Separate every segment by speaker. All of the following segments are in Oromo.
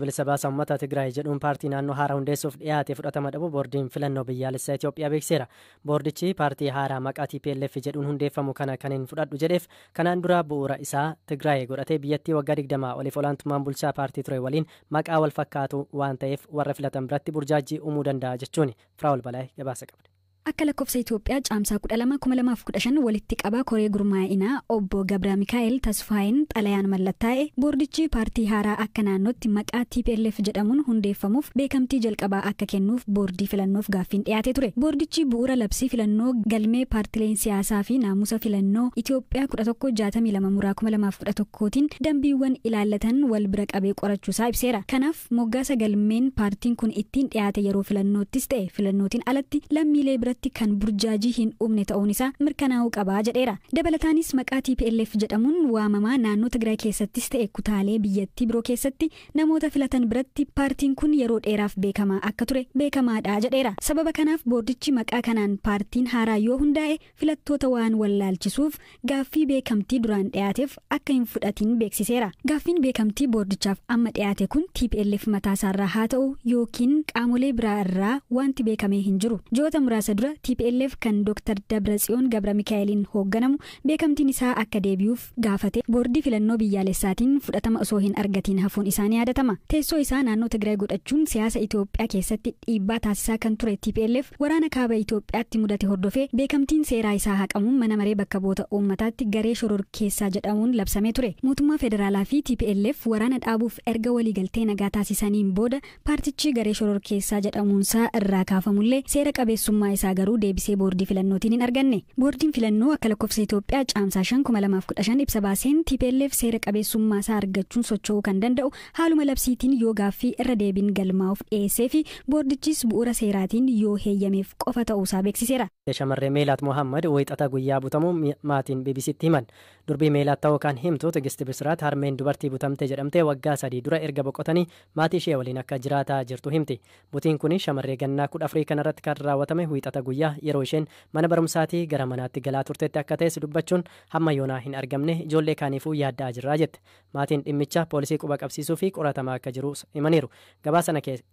Speaker 1: Bilisa Baasaa Uummata Tigraay jedhuun paartii naannoo haaraa hundeessuuf dhiyaate fudhatama dhabu boordiin filannoo biyyaalessaa Itoophiyaa beeksiseera. Boordichi paartii haaraa maqaa TPLF jedhuun hundeeffamu kana kan hin fudhadhu jedheef kanaan dura bu'uura isaa Tigraay godhatee biyyattii waggaa 20 oliif olaantummaan bulchaa paartii ture waliin maqaa wal fakkaatu waan ta'eef warra filatan biratti burjaajii uumuu danda'a jechuun Firaa'ol Balaay gabaasa qabde.
Speaker 2: Akka lakkoofsa Itoophiyaa caamsaa 12,2015 walitti qabaa koree gurmaa'inaa obbo Gabra Mikaa'el Tasfaayin xalayaan mallattaa'e boordichi paartii haaraa akka naannootti maqaa TPLF jedhamuun hundeeffamuuf beekamtii jalqabaa akka kennuuf boordii filannoof gaaffiin dhiyaate ture. Boordichi bu'uura labsii filannoo galmee paartileen siyaasaa fi naamusa filannoo Itoophiyaa 1162 muraa 2011tiin dambiiwwan ilaallatan wal bira qabee qorachuusaa ibseera. Kanaaf moggaasa galmeen paartiin kun ittiin dhiyaate yeroo filannoottis ta'e filannootiin alatti lammiilee bira kan burjaajii hin uumne ta'uun isaa mirkanaa'uu qabaa jedheera. Dabalataanis maqaa TPLF jedhamuun waamamaa naannoo Tigraay keessattis ta'e kutaalee biyyattii biroo keessatti namoota filatan biratti paartiin kun yeroo dheeraaf beekamaa akka ture beekamaadha jedheera. Sababa kanaaf boordichi maqaa kanaan paartiin haaraa yoo hundaa'e filattoota waan wallaalchisuuf gaaffii beekamtii duraan dhiyaateef akka hin fudhatin beeksiseera. Gaaffiin beekamtii boordichaaf amma dhiyaate kun TPLF mataasaarraa haa ta'u yookiin qaamolee biraa irraa wanti beekamee hin jiru. Ji'oota muraasa dura TPLF kan Dr. Dabratsiyoon Gabra Mikaa'eliin hoogganamu beekamtiin isaa akka deebi'uuf gaafate boordii filannoo biyyaalessaatiin fudhatama osoo hin argatiin hafuun isaa ni yaadatama. Teessoo isaa naannoo Tigraay godhachuun siyaasa Itoophiyaa keessatti dhiibbaa taasisaa kan ture TPLF waraana kaaba Itoophiyaatti mudate hordofee beekamtiin seeraa isaa haqamuun mana maree bakka bu'oota uummataatti garee shororkeessaa jedhamuun labsamee ture. Mootummaa federaalaa fi TPLF waraana dhaabuuf erga waliigaltee nagaa taasisaniin booda paartichi garee shororkeessaa jedhamuunsaa irraa kaafamullee seera qabeessummaa isaa garuu deebisee boordii filannootiin hin arganne. Boordiin filannoo akka lakkoofsa Itoophiyaa caamsaa 5,2015 ibsa baaseen TPLF seera qabeessummaa isaa argachuun socho'uu kan danda'u haaluma labsiitiin yoo gaaffii irra deebiin galmaa'uuf dhiyeessee fi boordichis bu'uura seeraatiin yoo heeyyameef qofa ta'uusaa beeksiseera.
Speaker 1: Shamarree Meelaat Mohaammed wixata guyyaa butamuu maatiin BBCtti himan. Durbii Meelaat ta'uu kan himtu Tigisti Bisiraat harmeen dubartii butamte jedhamtee waggaa 3 dura erga boqotanii maatii ishee waliin akka jiraataa jirtu himti. Butiin kun shamarree gannaa 14 kanarratti kan raawwatame wixata guyyaa yeroo isheen mana barumsaatii gara manaatti galaa turtetti akka ta'es dubbachuun hamma yoonaa hin argamne ijoollee kaaniifuu yaaddaa jirraa jette. Maatiin dhimmicha poolisii quba qabsiisuu fi qoratamaa akka jiru himaniiru.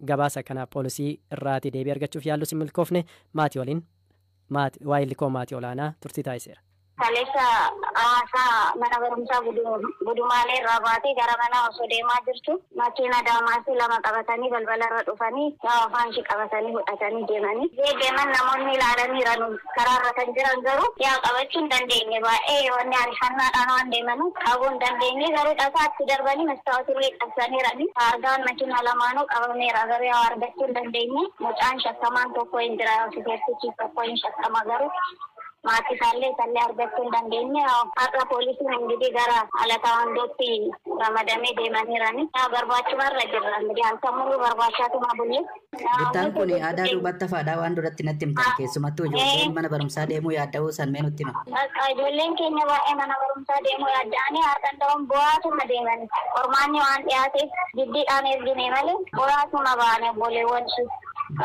Speaker 1: Gabaasa kana poolisii irraatii deebii argachuuf yaallus hin milkoofne maatii waliin waa'ee maatii olaanaa turtii taasiseera.
Speaker 3: Kaleessa hawaasaa mana barumsaa gudumaalee irraa baatee gara manaa osoo deemaa jirtu makiina daamaasii 2 qabatanii balbala irra dhufanii afaan ishee qabatanii fudhatanii deemanii. Deeman namoonni ilaalaniiru karaarra kan jiran garuu yaa qabachuu hin dandeenye baay'ee wanni ariifannaadhaan waan deemanu qabuu hin dandeenye garuu dhasaatti darbanii mastaawotirree qabsaniirani. Argaan makiina lamaanuu qabameera garuu yaa argachuu hin dandeenye mucaan shakkamaan tokko hin jira shufeertichi tokko hin shakkama garuu maatii isaallee isallee argachuu hin dandeenye. Har'a poolisiin ingirii gara alataa hundootti ramadamee deemaniirani. Barbaachumarra jirra ingirii halkan muruu barbaachaatuma bulle.
Speaker 4: Bittaan kun aadaa duubatti hafaadhaa waan duratti natti himtan keessumattuu ijoolleen mana barumsaa deemuu yaadda'uu san mee nutti hima.
Speaker 3: Ijoolleen keenya baay'ee mana barumsaa deemuu yaadda'anii har'an ta'uun bu'aatuma deemani. Qormaanni waan dhiyaateef giddiidhaan ergine malee bu'aatuma ba'an obboleewwan ishee.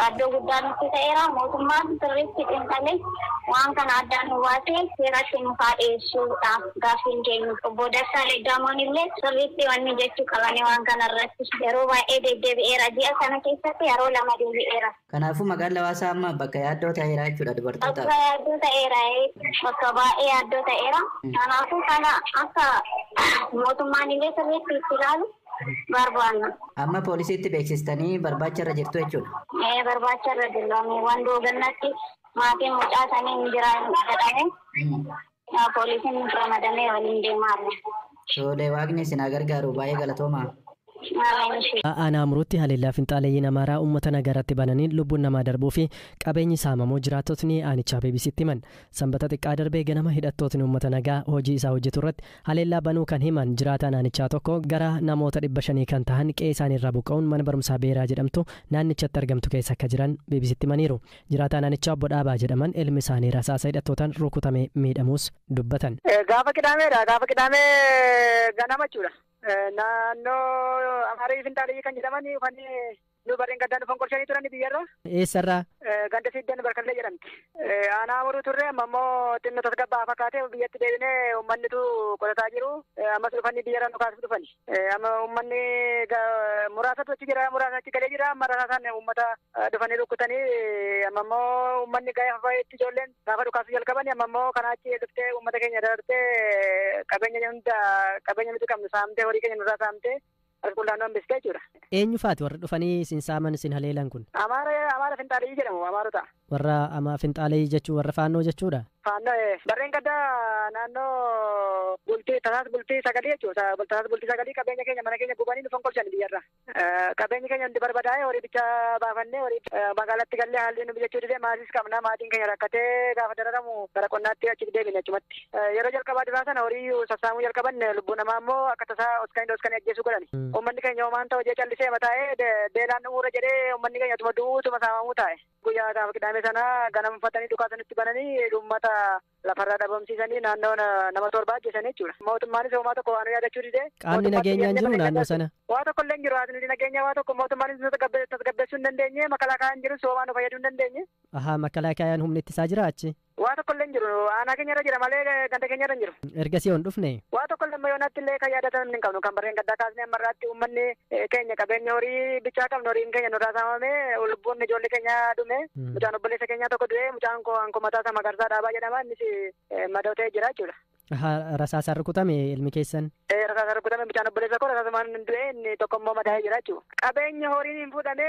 Speaker 3: Iddoo guddaa nutti ta'eera mootummaan sirriitti xiinxalee waan kana addaan nu baasee seeratti nu haa dhiyeessuudha gaaffiin keenya. Obbo Dassaalee Daamoon illee sirriitti wanni jechuu qabanii waan kana irratti yeroo baay'ee deddeebi'eera. Ji'a kana keessatti yeroo 2 deebi'eera.
Speaker 4: Kanaafuu magaalli hawaasaa amma bakka yaaddoo ta'eera jechuudha dubartootaaf.
Speaker 3: Bakka yaaddoo ta'eera bakka baay'ee yaaddoo ta'eera. Kanaafuu kana akka mootummaan illee sirriitti itti ilaalu barbaanna.
Speaker 4: Amma poolisiitti beeksistanii barbaacha irra jirtu jechuudha.
Speaker 3: Barbaacha irra jirra. Waan doogannatti maatiin mucaa sanii hin jiran jedhame. Poolisiin ramadamee waliin deemaa jira.
Speaker 4: Tole waaqni isin haa gargaaru baay'ee galatoomaa.
Speaker 1: Aanaa Amuruutti haleellaa finxaaleeyyiin Amaaraa uummata nagaarratti bananii lubbuun namaa darbuu fi qabeenyi saamamuu jiraattotni aanichaa BBCtti himan. Sanbata xiqqaa darbee ganama hidhattootni uummata nagaa hojii isaa hojjetu irratti haleellaa banuu kan himan jiraataan aanichaa tokko gara namoota 500 kan ta'an qe'ee isaanii irraa buqqa'uun mana barumsaa Beeraa jedhamtu naannichatti argamtu keessa akka jiran BBCtti himaniiru. Jiraataan aanichaa obbo Dhaabaa jedhaman ilmi isaanii rasaasa hidhattootaan rukutame miidhamuus dubbatan.
Speaker 5: Gaafa qidaameedha. Gaafa qidaamee ganama jechuudha. Naannoo Amaarii Finxaalii kan jedhaman uffanni Nu barreen gaddaan dhufan qorshanii turan biyyarra.
Speaker 1: Eessarraa?
Speaker 5: Ganda Siddan Barkallee jedhamti. Aanaa Amuruu turre amma immoo xinnoo tasgabbaa fakkaatee biyyatti deebinee uummannitu qotataa jiru. Ammas dhufanii biyyarraa nu kaasuuf dhufani. Amma uummanni muraasatu achi jira, muraasa achi galee jira. Amma rasaasaan uummata dhufanii rukkutanii amma immoo uummanni gaafa ijoolleen gaafa dhukaasuu jalqabani amma immoo kanaa achi dhuftee uummata keenya darartee qabeenya hunda qabeenya nuti qabnu saamtee horii keenya nurraa saamtee qulqullaan hambistee jechuudha.
Speaker 1: Eenyu faati warra dhufanii isin saaman isin haleelan kun?
Speaker 5: Amaara Finxaalii jedhamu Amaarota.
Speaker 1: Warra ama Finxaalii jechuun warra Faannoo jechuudha?
Speaker 5: Faannoo barreen gaddaa naannoo bultii tasaas bultii sagalii jechuudha. Tasaas bultii sagalii qabeenya keenya mana keenya gubanii dhufan kolchan biyyarra. Qabeenyi keenya hundi barbadaa'ee horii bichaa baafannee horii magaalatti gallee haalli nu bijachuu didee maasis qabna maatiin keenya rakkatee gaafa dararamu gara qonnaatti achi deebine achumatti. Yeroo jalqabaa duraa sana horii sassaamuu jalqaban lubbuu namaa immoo akka tasaa oskanii dhoskanii ajjeesuu godhani. Uummanni keenya homaan ta'u jee callisee mataa'ee beelaan uura jedhee uummanni keenya utuma du'uutuma saamamuu taa'e. Guyyaa gaafa qidaamee sana ganama uffatanii dhukaasanitti bananii uummata lafarraa dhabamsiisanii naannoo nama 7 ajjeesanii jechuudha. Mootummaanis homaa tokko waan yaadachuu didee.
Speaker 1: Qaamni nageenyaa hin jiru naannoo sana.
Speaker 5: Waa tokko illee hin jiru haasni nageenya waa tokko mootummaanis nu tasgabbeessuu hin dandeenye makalaakayaan jirus homaa nu fayyaduu hin dandeenye.
Speaker 1: Ahaa makalaakayaan humni ittisaa jira achi.
Speaker 5: Waa tokko illee hin jiru aanaa keenya irra jira malee ganda keenya irra hin jiru.
Speaker 1: Ergasii hon dhufne.
Speaker 5: Waa tokko illee yoonaatti illee kan yaadatan hin qabnu kan barreen gaddaa kaasnee ammarraatti uummanni keenya qabeenya horii bichaa qabnu horiin keenya nurraa saamame lubbuun ijoollee keenya dhume mucaan obboleessa keenyaa tokko du'ee mucaan koo mataa isaa Magarsaa Dhaabaa jedhama innis madootee jira jechuudha.
Speaker 1: Rasaasaan rukutame ilmi keessan?
Speaker 5: Rasaasaan rukutame mucaan obboleessa koo rasaasumaan du'ee inni tokko immoo madaa'ee jira jechuudha. Qabeenya horiin hin fuudhame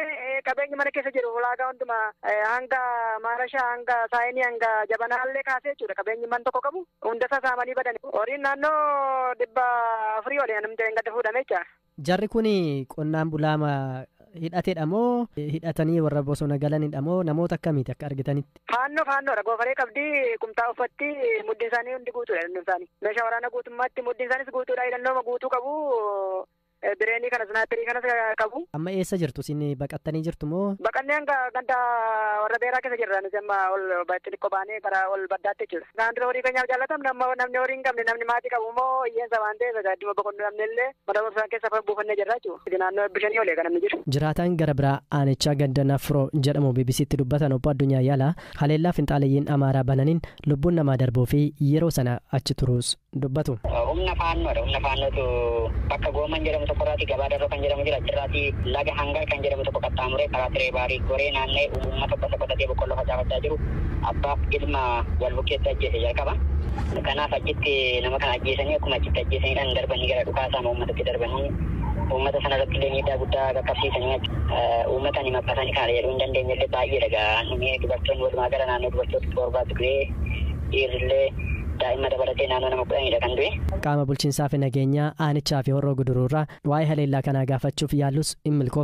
Speaker 5: qabeenyi mana keessa jiru ulaagaa hundumaa hanga maarashaa hanga saayinii hanga jabanaallee kaasee jechuudha. Qabeenyi man tokko qabu hundasaa saamanii badan. Horiin naannoo 400 olii namni ta'e gadda fuudhame jecha.
Speaker 1: Jarri kun qonnaan bulaa hidhateedha moo hidhatanii warra bosona galanidha moo namoota akkamiiti akka argitanitti?
Speaker 5: Faannoodha. Goofaree qabdi kumtaa uffatti muddiin isaanii hundi guutuudha hidhannoon isaanii. Meeshaa waraanaa guutummaatti muddiin isaanis guutuudha hidhannooma guutuu qabu. Bireenii kanas naapirii kanas qabu.
Speaker 1: Amma eessa jirtu isin baqattanii jirtu moo?
Speaker 5: Baqannee hanga ganda warra beeraa keessa jirra nuti amma ol xixiqqoo baanee gara ol baddaatti jechuudha. Kan dura horii keenyaaf jaallatamne amma namni horii hin qabne namni maatii qabu immoo hiyyeessa waan ta'eef adduma boqonnoo namni illee mana barumsaa keessa buufannee jirra jechuudha. Naannoo bishanii olee kan namni jiru.
Speaker 1: Jiraataan gara biraa aanichaa ganda Nafroo jedhamu BBCtti dubbatan obbo Addunyaa Yaalaa haleellaa finxaaleyyiin Amaaraa bananiin lubbuun namaa darbuu fi yeroo sana achi turuus dubbatu.
Speaker 6: Humna faannoodha. Humna faannootu bakka gooman jedhamu tokkorraati gabaa darroo kan jedhamu jira achirraati laga hangar kan jedhamu tokko qaxxaamuree karaa tiree baarii goree naannee uummata gosa qotatee boqqolloo facaafachaa jiru abbaaf ilma wal bukkeetti ajjeese jalqaba. Kanaaf achitti nama kana ajjeesanii akkuma achitti ajjeesaniidhaan darbanii gara dhukaasaa uummatatti darbanii uummata sana irratti illee miidhaa guddaa qaqqabsiisanii uummata ni maqasanii kana jedhuu hin dandeenye illee baay'ee dhagaa dubartoonni walumaa gara naannoo dubartoota 7 du'ee dhiirrillee daa'imma dabalatee naannoo nama 10dha kan du'e.
Speaker 1: Qaama bulchiinsaa fi nageenyaa aanichaa fi horroo guduruurraa waa'ee haleellaa kanaa gaafachuuf yaallus hin milkoofne.